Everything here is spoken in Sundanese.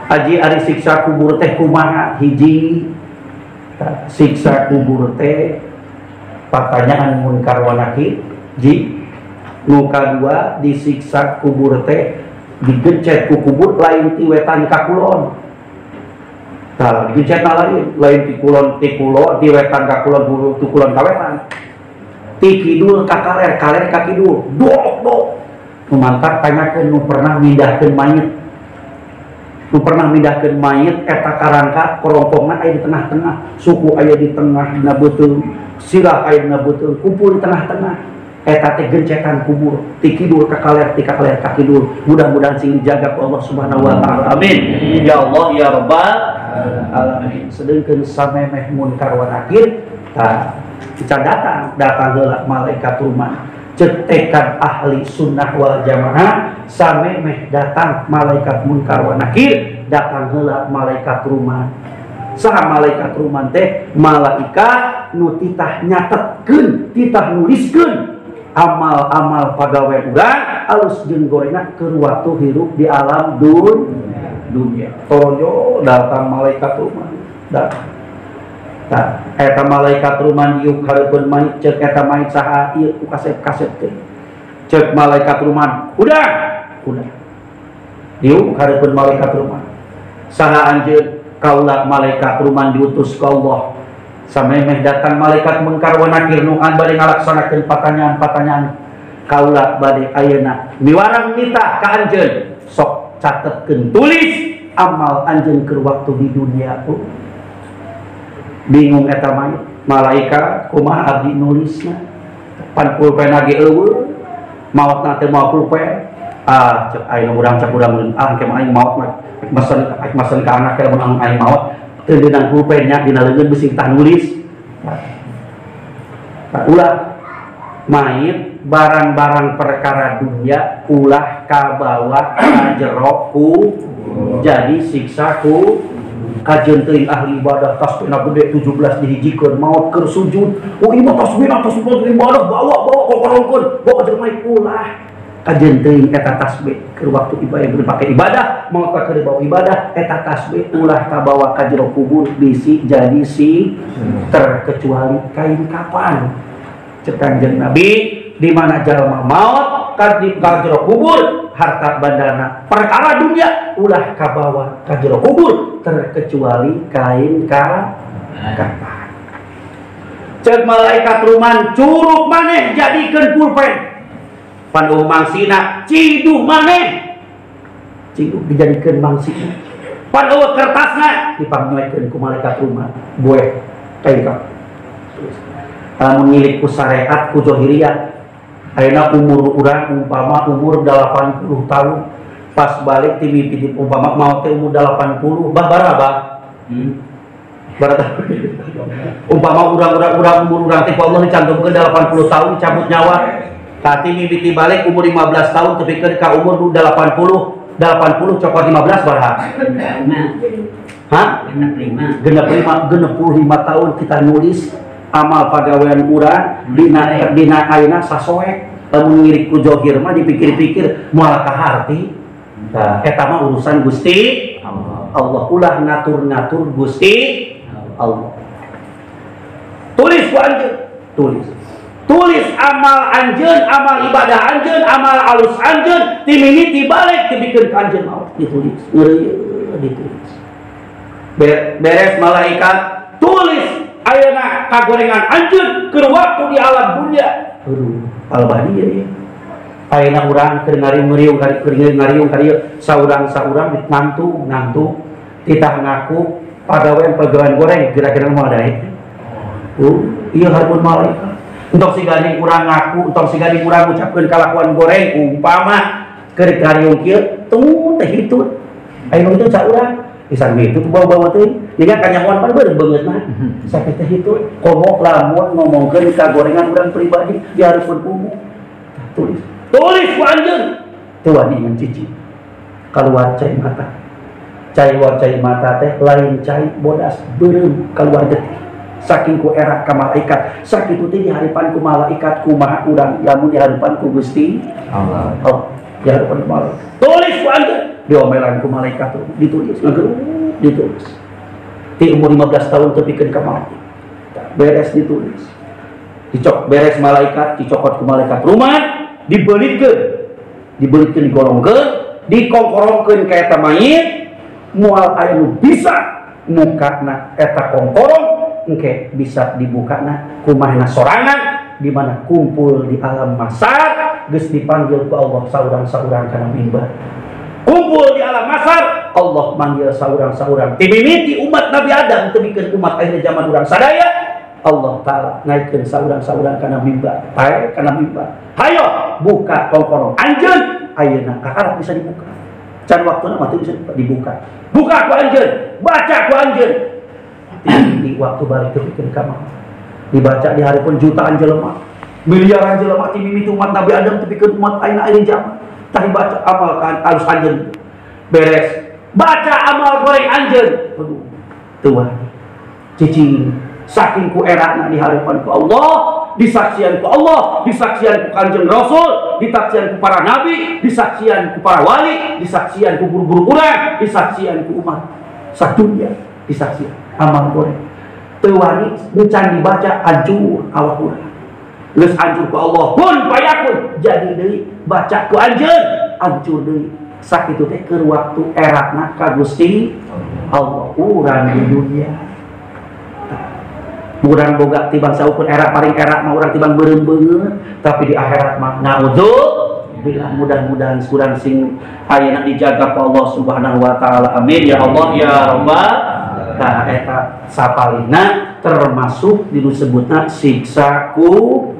Aji ari siksa kubur teh kumaha hiji siksa kubur teh pertanyaan munkar wa nakir ji nu kadua disiksa kubur teh digencet ku kubur lain ti wetan ka kulon. Tah digencet lain lain ti kulon ti kulon ti wetan ka kulon ti kulon ka wetan. Ti kidul ka kaler, kaler ka kidul. Dok dok. Nu mantak tanyakeun nu pernah mindahkeun mayit. Nu pernah mindahkeun mayit eta karangka korompongna aya di tengah-tengah, suku aya di tengah dina beuteung, sirah aya dina beuteung, kumpul di tengah-tengah. Eta teh gencetan kubur, ti kidul ka kaler, ti ka kaler ka kidul. Mudah-mudahan sing dijaga ku Allah Subhanahu wa taala. Amin. Ya Allah ya Rabbal alamin. Sedengkeun samemeh munkar wa nakir tah can datang, datang heula malaikat rumah. Ceuk tekad ahli sunnah wal jamaah samemeh datang malaikat munkar wa nakir, datang heula malaikat rumah. Saha malaikat rumah teh? Malaikat nu titah nyatetkeun, titah nuliskeun amal-amal pagawe urang alus jeung gorengna keur waktu hirup di alam dunia. Torojo datang malaikat rumah. Datang. Tah eta malaikat rumah diuk hareupeun mayit ceuk eta mayit saha ieu ku kasep-kasep teh. Ceuk malaikat rumah, udah, udah. Diuk hareupeun malaikat rumah. Saha anjeun kaula malaikat rumah diutus ka Allah. Samemeh datang malaikat mungkar wa nakir nu an bade ngalaksanakeun pertanyaan-pertanyaan kaula bade ayeuna miwarang nita ka anjeun sok catetkeun tulis amal anjeun keur waktu di dunia. Bingung eta mayit malaikat kumaha abdi nulisna pan pulpen ge eueuh maotna teh moal pulpen ah cek aing urang cek urang ah ke aing maot mah mesen ka anak lamun aing maot teu deunang pulpen nya dina leungeun bisi tah nulis. Tah ulah mayit barang-barang perkara dunia ulah kabawa ka jero ku jadi siksa ku kajeun teuing ahli ibadah tasbihna gede 17 dihijikeun maot keur sujud. Oh ieu mah tasbihna tasbih ibadah bawa bawa kokorongkeun bawa ka mayit ulah kajeun teuing eta tasbih keur waktu ibadah dipake ibadah maot keur dibawa ibadah eta tasbih ulah kabawa ka jero kubur bisi jadi si terkecuali kain kapan. Ceuk Kanjeng Nabi di mana jalma maot ka jero kubur harta bandana perkara dunia ulah kabawa ka jero kubur terkecuali kain kapan. Ceuk malaikat ruman curug maneh jadikeun pulpen pan eueuh mangsina ciduh maneh ciduh dijadikeun mangsina pan eueuh kertasna dipangnyuekeun ku malaikat ruman boeh kain kapan. Lamun milik ku syariat ku zahiriyah ayeuna umur urang umpama umur 80 tahun pas balik ti mimpi umpama maot teh umur 80 bah baraba barata umpama urang-urang umur urang teh ku Allah dicantumkeun 80 tahun dicabut nyawa tati mimpi balik umur 15 tahun tepikeun ka umur 80 80 cokot 15 baraha. Hah? 65 65 tahun kita nulis amal pagawean urang dina dina ayeuna sasoek lamun ngirik ku jogir mah dipikir-pikir moal kaharti. Tah eta mah urusan Gusti Allah. Allah ulah ngatur-ngatur Gusti Allah. Tulis ku anjeun, tulis. Tulis amal anjeun, amal ibadah anjeun, amal alus anjeun, ti mimiti balik tibikeun ka anjeun maot ditulis. Ngeureuyeuh ditulis. Beres malaikat tulis ayeuna kagorengan anjeun keur waktu di alam dunia. Aduh, albani ieu. Ayeuna urang keur ngariung-ngariung keur ngariung ka dieu saurang-saurang ngantung-ngantung titah ngaku pagawean-pagawean goreng kira-kira moal daek. Ieu hareupeun malaikat. Entong sigani urang ngaku, entong sigani urang ngucapkeun kalakuan goreng umpama keur ngariung kieu tung teh hitut. Ayeuna itu saurang isan itu tuh bawa-bawa teh ningan kanyahoan pan beureum beungeut mah sakit teh hitut komo lamun ngomongkeun ka gorengan urang pribadi di hareupeun umum. Tulis tulis ku anjeun teu wani ngan cici kaluar cai mata cai war cai mata teh lain cai bodas beureum kaluar getih saking ku era ka malaikat sakitu teh di harapan ku malaikat kumaha urang lamun di harapan ku Gusti Allah. Oh, di harapan ku malaikat tulis ku anjeun Diomelan ku malaikat ditulis ngageruh ditulis. Ti umur 15 tahun tepikeun ka mati. Beres ditulis. Dicok beres malaikat, dicokot ku malaikat rumah, dibelitkeun. Dibelitkeun digolongkeun, dikongkorongkeun ka eta mayit, moal aya nu bisa mukana eta kongkorong engke bisa dibukana kumahna sorangan di mana kumpul di alam masar geus dipanggil ku Allah saurang-saurang kana mimbar. Kumpul di alam masar, Allah manggil saurang-saurang. Timimiti umat Nabi Adam tebikeun umat akhir zaman urang sadaya, Allah Ta'ala naikkeun saurang-saurang kana mimbar. Pae kana mimbar. Hayo buka kongkorong anjeun ayeuna kakara bisa dibuka. Can waktuna mah teu bisa dibuka. Buka ku anjeun, baca ku anjeun. Di waktu balik tebikeun ka mah. Dibaca di hareupeun jutaan jelema, miliaran jelema timimiti umat Nabi Adam tebikeun umat ayeuna akhir zaman. Tah dibaca amal kan alus anjeun. Beres. Baca amal goreng anjeun. Aduh, teu wani. Cicing saking ku erana di hadapan ku Allah, disaksian ku Allah, disaksian ku Kanjeng Rasul, disaksian ku para nabi, disaksian ku para wali, disaksian ku guru-guru urang, disaksian ku umat sadunya, disaksian amal goreng. Teu wani encan dibaca hancur awak urang. Geus hancur ku Allah pun payakun jadi deui baca ku anjeun hancur deui. Sakitu teh keur waktu erana ka Gusti Allah urang di dunia. Urang boga tibang saukur era paling era mah urang tibang beureum beungeut, tapi di akhirat mah naudzubillah. Mudah-mudahan kurang sing ayeuna dijaga ku Allah Subhanahu wa taala. Amin ya Allah ya Rabbal. Tah eta sapalina termasuk disebutna siksa kubur.